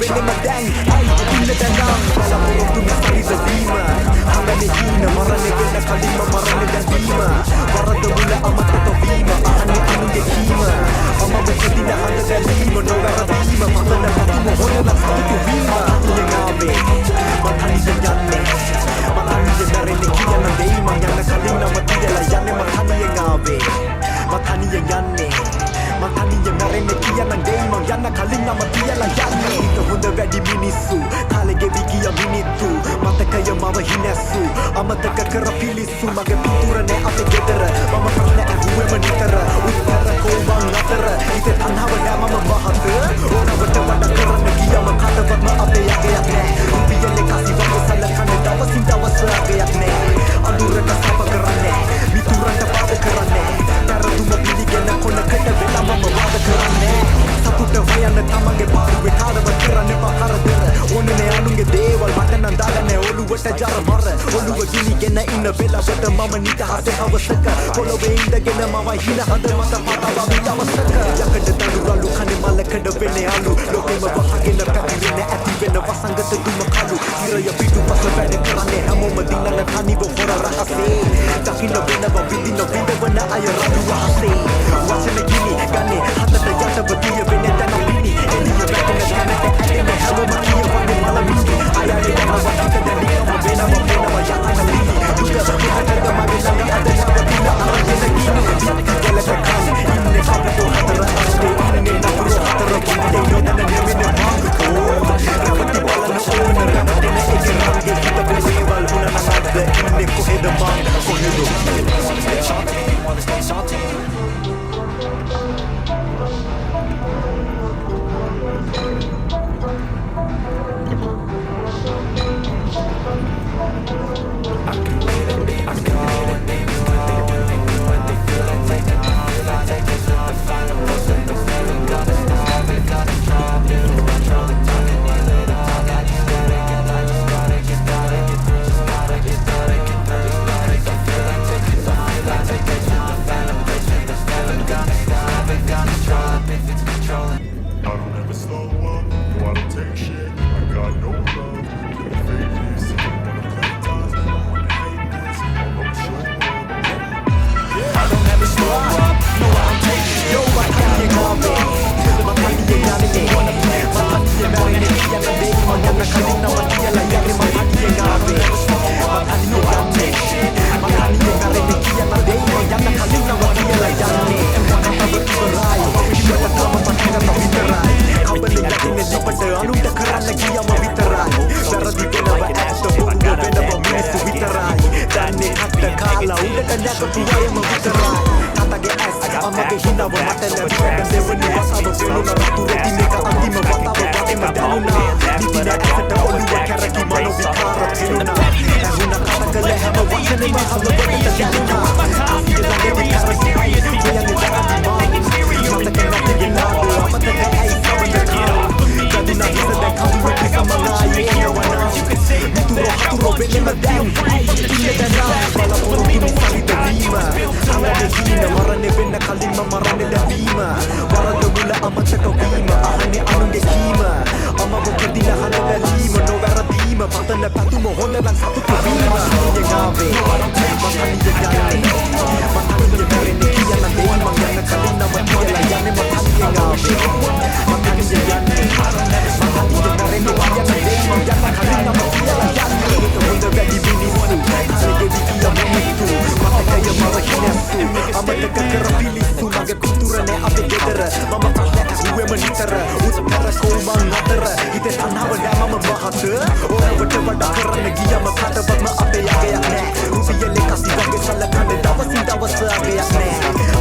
වෙන්නෙම දැන් ඇයි ඉන්න තැනම් බලාපොරොත්තු නිස්හරිත වීම හඟනේ හීන මරන්නේ වෙන්න කලින්ම මරන්නේ දැන් වීම වරද මුල අමතක වීම අහන්නේ අනුන්ගේ කීම අමව දින හඳ දැලීම නොවැරදීම පතන පැතුම හොන නම් සතුටු වීම තනියෙන් ආවේ මං තනියෙන් යන්නේ මං තනියෙන් මැරෙන්නේ කියන දෙයි මං යන්න කලින් නම තියලා යන්නේ මං තනියෙන් ආවේ මං තනියෙන් යන්නේ මං තනියෙන් මැරෙන්නේ කියන දෙයි මං යන්න කලින් නම තියලා යන්නේ හිත හොඳ වැඩි මිනිස්සු කාලෙ ගෙවි ගිය මිනිත්තු මතකය මව හිනැස්සු අමතක කර පිලිස්සු මගේ පින්තූර නෑ අපේ ගෙදර මම ප්‍රශ්න ඇහුවෙම නිතර උත්තර කෝ මං අතර හිතේ තණ්හාව නෑ මම මහත ඕනවට වඩා කරන්න ගියම කටවත්ම අපේ යගයක් නෑ රුපියලේ කාසි වගේ සලකන්නේ දවසින් දවස අගයක් නෑ අඳුරට සප කරන්නේ මිතුරන්ට පාද කරන්නේ පෙරදුම පිළිගෙන කොනකට වෙලා මම වාද කරන්නේ සතුට හොයන්න තමන්ගේ පාළුවේ කාටවත් කරන්න එපා කරදර ඕනේ නෑ අනුන්ගේ දේවල් මට නම් දාගන්න ඔළුවට ජර මර ඔළුව ගිනිගෙන ඉන්න වෙලාවට මම නිදහසේ හවසක පොළොවේ ඉඳගෙන මම හින හඳ මත පතවා දවසක යකඩ දඬු රළු කනේ මලකඩ වෙන්නේ අලු ලෝකෙම වහගෙන පැතිරෙන ඇති වෙන වසංගත දුම කළු ඉරය පිටුපස වැඩ කරන්නේ හැමෝම දිනන තනිව හොර රහසේ දකින්න වෙනවා විඳින විඳවන අය රළු අහසේ වචන ගිනි ගන්නේ හතට යටව දිය වෙන තැන පිණි එළිය වැටෙන තැනට ඇදෙන හැමෝම කියවන්නේ මලමිනි අයගේ යනවා හිත දැන් නිකම්ම වෙනවා වෙනවා යකන ලිනි දුක කොහටද මගේ ළඟ අද නවතින අරගෙන ගිනි වලට කන් ඉන්නේ කපුටෝ හතර අස්තේ ඉන්නේ නපුරු හතර වත්තේ නොදැන නෙමෙයි මං රැවටි බලන ඕන රැවටෙන එකේ රංගේ හිතපු දේවල් වුණා නම් අද ඉන්නේ කොහෙද මං කොහෙද. Wanna stay salty, wanna stay salty. I can hear the demons call when they do what they do, what they feel like taking off. I take this to the final push, and it's never gonna stop, never gonna drop. You control the time, the time. I just gotta get, I just gotta get, gotta get through, just gotta get, gotta get through. I feel like taking off, I take it to the final push, and it's never gonna stop, never gonna drop if it's controlling. I don't ever slow up, no I don't take shit. I got no love for the fakeness. If you wanna play tough, I wanna hate this, I'll always show up. I don't ever slow up, no I don't take shit. Yo මං තනියෙන් ආවේ මං තනියෙන් යන්නේ මං තනියෙන් මැරෙන්නේ කියන දේ මං යන්න කලින් නම තියලා යන්නේ මං තනියෙන් ආවේ මං තනියෙන් යන්නේ මං තනියෙන් මැරෙන්නේ කියන දේ මං යන්න කලින් නම තියලා යන්නේ කතාව ඉවරයි හිමට තාම පටන් ගන්න විතරයි කබලේ යටින් ලිපට අනුන්ට කරන්න ගියම විතරයි වැරදි වෙනව ඇත්ත බොරුව වෙනව මිනිස්සු විතරයි දන්නේ කට්ට කාලා උඩට නැගපු අයම විතරයි තාත්තගේ ඇස් අම්මගේ හිනාව මට ලැබුණ දැන් දෙවනි වතාව පෙනුණා රතු රෙදි මේක අන්තිම වතාව වගේම දැනුණා නිදි නෑ ඇසට ඔළුව කැරකි මනෝ විකාර පෙනුණා ඇහුණා කතා කළ හැම වචනෙම හදවතට දැනුණා කාසිය ළඟදි පැරදි ඇයි හොයන්නේ වැරදි මං මතක නැති ගෙනාද අමතක ඇයි සවන කල් වැදුනා හිස දැන් කඳුළු ටික මං ආයේ එනවා නම් මිතුරෝ හතුරෝ වෙන්නෙම දැන් ඇයි ඉන්න තැනම් බලාපොරොත්තු නිස්හරිත වීම අඟනේ හීන මරන්නේ වෙන්න කලින්ම මරන්නේ දැන් වීම වරද මුල අමතක වීම අහන්නේ අනුන්ගේ කීම අමව දින හඳ දැලීම නොවැරදීම පතන පැතුම හොඳ නම් සතුටු වීම තනියෙන් ආවේ මං තනියෙන් යන්නේ මං තනියෙන් මැරෙන්නේ කියන දේ මං යන්න කලින් නම තියලා යන්නේ මං තනියෙන් ආවේ මං තනියෙන් යන්නේ මං තනියෙන් මැරෙන්නේ කියන දේ මං යන්න කලින් නම තියලා යන්නේ හිත හොඳ වැඩි මිනිස්සු කාලෙ ගෙවි ගිය මිනිත්තු මතකය මව හිනැස්සු අමතක කර පිලිස්සු මගේ පින්තූර නෑ අපේ ගෙදර මම ප්‍රශ්න ඇහුවෙම නිතර උත්තර කෝ මං අතර හිතේ තණ්හාව නෑ මම මහත ඕනවට වඩා කරන්න ගියම කටවත්ම අපේ යගයක් නෑ රුපියලේ කාසි වගේ සලකන්නේ දවසින් දවස අගයක් නෑ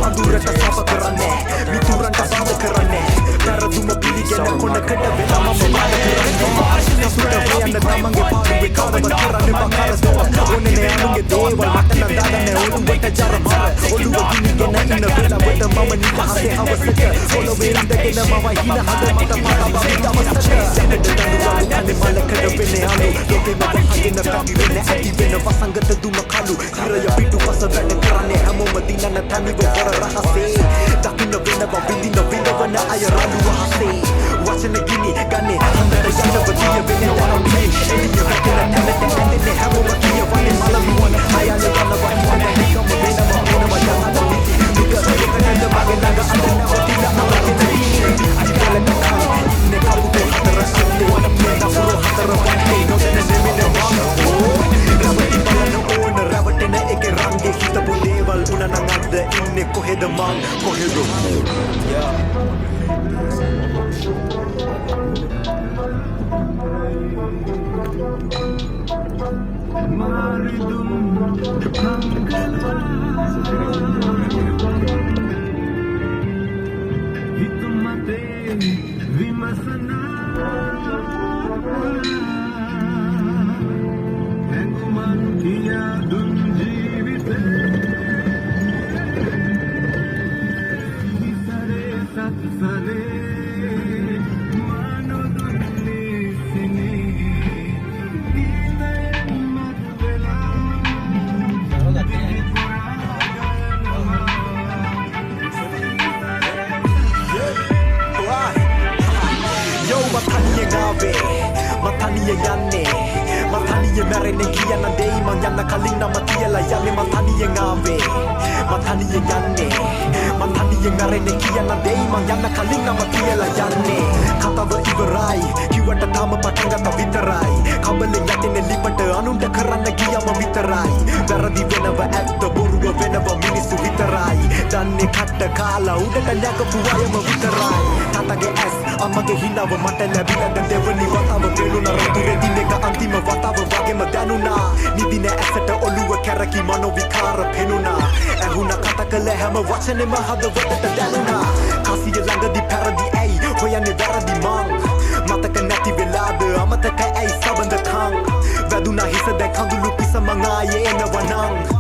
අඳුරට සප කරන්නේ මිතුරන්ට බාධ කරන්නේ පෙරදුම පිළිගෙන කොනකට වෙලා මම වාද කරන්නේ සතුට හොයන්න තමන්ගේ පාළුවේ කාටවත් කරන්න එපා කරදර ඕනේ නෑ අනුන්ගේ දේවල් මට නම් දාගන්න ඔළුවට ජර මර ඔළුව ගිනිගෙන ඉන්න වෙලාවට මම නිදහසේ හවසක පොළොවේ ඉඳගෙන මම හින හඳ මත පතවා දවසක යකඩ දඬු රළු කනේ මලකඩ වෙන්නේ අලු ලෝකෙම වහගෙන පැතිරෙන ඇති වෙන වසංගත දුම කළු ඉරය පිටුපස වැඩ කරන්නේ හැමෝම දිනන තනිව හොර රහසේ දකින්න වෙනවා විඳින විඳවන අය රළු අහසේ වචන ගිනි ගන්නේ හඳට එළිය වැටෙන තැනට ඇඳෙන්නේ හැමෝම කියවන්නේ මලමිනි. අයන යනවා හිතන එකම වෙනවා වෙනවා යන මිති මික කොකටද මගේ ළඟ අද නැවතිලා අමතක දීනේ. අජිකලට කන් ඉන්නේ කවුද හතර අත්තේ නපුරු හතර වටේ නොදැන නෙමෙයි මං. රැවටි බලන ඕන රැවටෙන එකේ රංගේ හිතපු දේවල් උනා නම් අද ඉන්නේ කොහෙද මං කොහෙද? Yeah. Yo, මං තනියෙන් ආවේ, මං තනියෙන් යන්නේ, මං තනියෙන් මැරෙන්නේ කියන දෙයි මං යන්න කලින් නම තියලා යන්නේ. මං තනියෙන් ආවේ, මං තනියෙන් යන්නේ, මං තනියෙන් මැරෙන්නේ කියන දෙයි මං යන්න කලින් නම තියලා යන්නේ. කතාව ඉවරයි කිව්වට තාම පටන් ගත්තා විතරයි. කබලෙන් යටින් ලිපට අනුන්ට කරන්න ගියම විතරයි. වැරදි වෙනව ඇත්ත බොරුව වෙනව මිනිස්සු විතරයි දන්නේ. කට්ට කාලා උඩට නැගපු අයම විතරයි. තාත්තගේ ඇස් අම්මගේ හිනාව මට ලැබිලා දැන් දෙවනි වතාව. පෙළුණ රතු රෙදින එක අන්තිම වතාව වගේම දැනුණා. නිදි නෑ ඇසට ඔළුව කැරකි මනෝ විකාර පෙනුණා. ඇහුණ කතා කළ හැම වචනෙම හදවතට දැනුණා. කාසිය ළඟදි පැරදි ඇයි හොයන්නේ වැරදි මං? මතක නැති වෙලාද අමතක ඇයි සබඳකම්? වැදුනා හිස දැන් කඳුළු පිස මං ආයේ එනවා නම්.